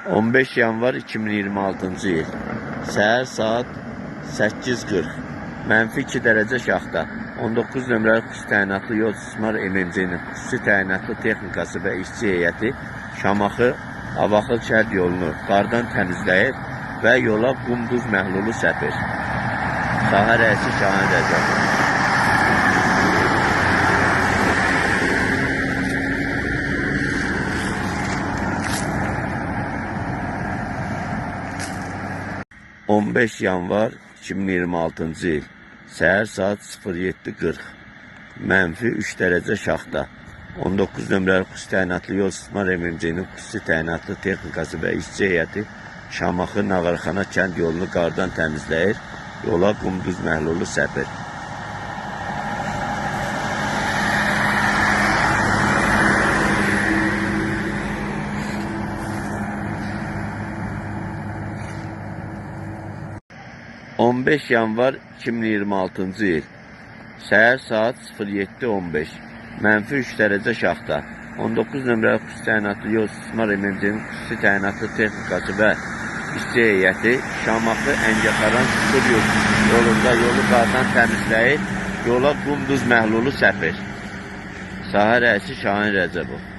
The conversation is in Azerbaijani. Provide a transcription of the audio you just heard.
15 yanvar 2026-cı il. Səhər saat 8:40. Mənfi 2 dərəcə şaxta. 19 nömrəli xüsusi təyinatlı yol istismar MMC-nin xüsusi təyinatlı texnikası və işçi heyəti Şamaxı Avaxıl kənd yolunu qardan təmizləyir və yola qum-duz məhlulu səpir. Sahə rəisi Şahin Rəcəbov. 15 yanvar 2026-cı il. Səhər saat 07:40. Mənfi 3 dərəcə şaxta. 19 nömrəli xüsusi təyinatlı yol istismar MMC-nin xüsusi təyinatlı texnikası və işçi heyəti Şamaxı Nağarxana kənd yolunu qardan təmizləyir, yola qum-duz məhlulu səpir. 15 yanvar 2026-cı il. Səhər saat 07:15. Mənfi 3 dərəcə şaxta. 19 nömrəli xüsusi təyinatlı yol istismar MMC-nin xüsusi təyinatlı texnikası və işçi heyəti Şamaxı Əngəxaran Çuxuryurt yolunda yolu qardan təmizləyir, yola qum-duz məhlulu səpir. Sahə rəisi Şahin Rəcəbov.